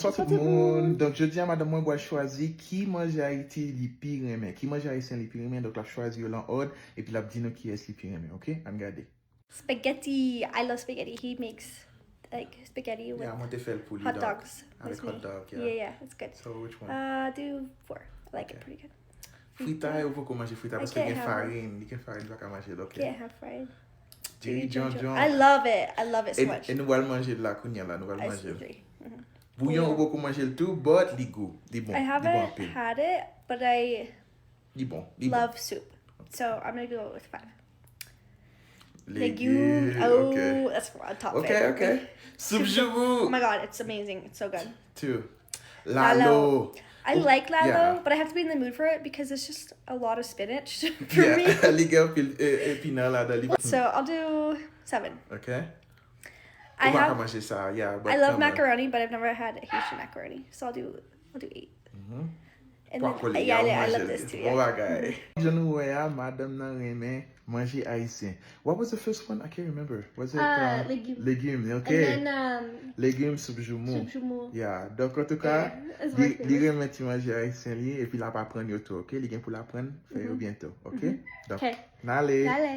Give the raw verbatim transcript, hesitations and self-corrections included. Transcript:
Bonsoir tout moun. Donk, jodi a, madanm mwen pral chwazi ki manje Ayiti li pi renmen. Ki manje ayisyen li pi renmen. Donk, l ap chwazi yo lan òd, epi l ap di nou kiyès li pi renmen, oke? Ann gade. Spaghetti. I love spaghetti. He makes like spaghetti with Yeah, mwen te fè l pou li, hot donk, dogs. Avèk With me. Hot dog, Yeah, yeah. Yeah, it's good. So, which one? Uh, do four. I like it Okay. Pretty good. Frita, ou poko manje frita, I paske can't gen have farin, li gen farin, li pa ka manje l, oke? Can't have fried. Jerry John John. I love it. I love it so E, much. E nou pral manje l la kounye a la, nou pral I manje see l. Three. Mhm. Bouyon, ou poko manje l tou, but li gou, li bon, I li bon haven't anpil. Had it, but I Li bon, li bon. Love soup. So I'm gonna go with five. Legume, Oh, oke. That's a top Oke, favorite. oke. Soup Soup joumou. Oh joumou. My god, it's amazing. It's so good. Too. Lalo. Lalo. I Oh, like lalo, yeah. But I have to be in the mood for it because it's just a lot of spinach for Yeah. me. Li gen anpil e, epinay ladan li. So I'll do seven. Oke. I Ou pa ka have. Manje sa, yeah, but I love kanmenm. Macaroni, but I've never had a Haitian macaroni, so I'll do. I'll do eight. Mhm. And Pwa then, kole, yeah, ou yeah, I manje love l. This too. Bon Yeah. Bagay. Jan nou wè a, madanm nan renmen manje ayisyen. What was the first one? I can't remember. Was it Uh, uh, legume. Legume, And okay. Then um, Legume, soup joumou. Soup joumou. Yeah. Donk, antouka, Yeah, it's li, my li favorite. Renmen ti manje ayisyen li, epi l ap aprann yo tou, okay? Li gen pou l aprann fè yo Mhm. Byento, okay? Mhm. Donk, Okay. n ale. Dale.